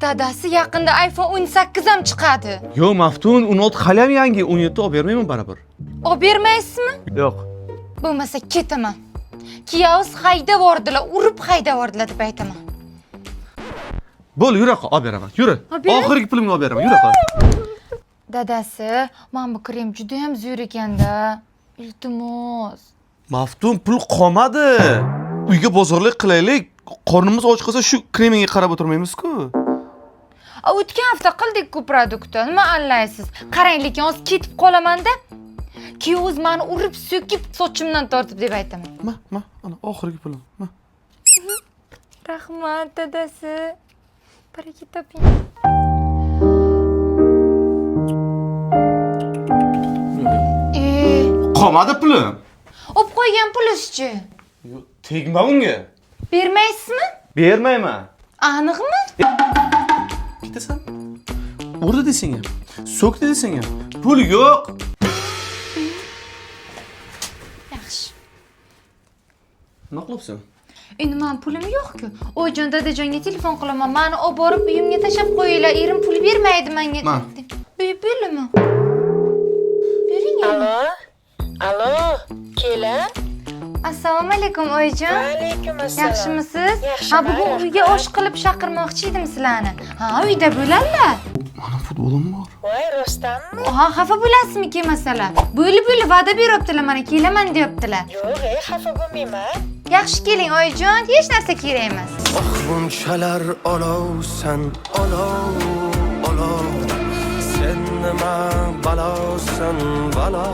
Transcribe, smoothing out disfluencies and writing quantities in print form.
Dadasi, yaqinda iPhone 18 ham chiqadi. Yo'q, Maftun, 16 hali ham yangi, 17 olib bermayman baribir. Olib bermaysizmi? Yo'q. Bo'lmasa ketaman. Kuyoviz haydab yubordilar, urib haydab yubordilar deb aytaman. Bo'l, yura qol, olib beraman. Yura. Olib beraman? Oxirgi pulimni olib beraman. Yura qol. Dadasi, mana bu krem juda ham zo'r ekanda. Iltimos. Maftun, pul qolmadi. Uyga bozorlik qilaylik. Qornimiz och qolsa shu kremingga qarab o'tirmaymiz-ku. A, o'tgan hafta qildik-ku продукт ni. Nima anlaysiz? Qarang, lekin hozir ketib qolaman-da. Kuyoviz mani urib, so'kib, sochimdan tortib deb aytaman. Ma, ma, ana oxirgi pulim. Ma. Rahmat, dadasi. Baraka toping. E, Qolmadi pulim. olib qo'ygan pulizchi. Yo'q, tegma unga. Bermaysizmi? Bermayman. Aniqmi? Ketasan. Urdi desang ham, so'kdi desang ham, pul yo'q. Yaxshi. Nima qilibsan? Endi mani pulim yo'q-ku. Oyijon, dadajonga telefon qilaman. Mani olib borib uyimga tashlab qo'yinglar. Erim pul bermaydi menga. Ma. Bo'ldimi? Bering endi. Alo, alo, kelin. Assalomu alaykum, oyijon. Alaykum assalom. Yaxshimisiz? Yaxshiman, Ha, bugun uyga rahmat. osh qilib chaqirmoqchi edim sizlarni. Ha, uyda bo'ladilar. Mana futbolim bor. Voy, rostdanmi? Ha, xafa bo'lasizmi kelmasalar? Bo'lib bo'lib va'da beryaptilar, mana kelaman deyaptilar. Yo'q, ey, xafa bo'lmayman. Yaxshi keling, oyijon, hech narsa kerak emas. Oh bunchalar olovsan, olov, olov. Sen nima balosan, balo.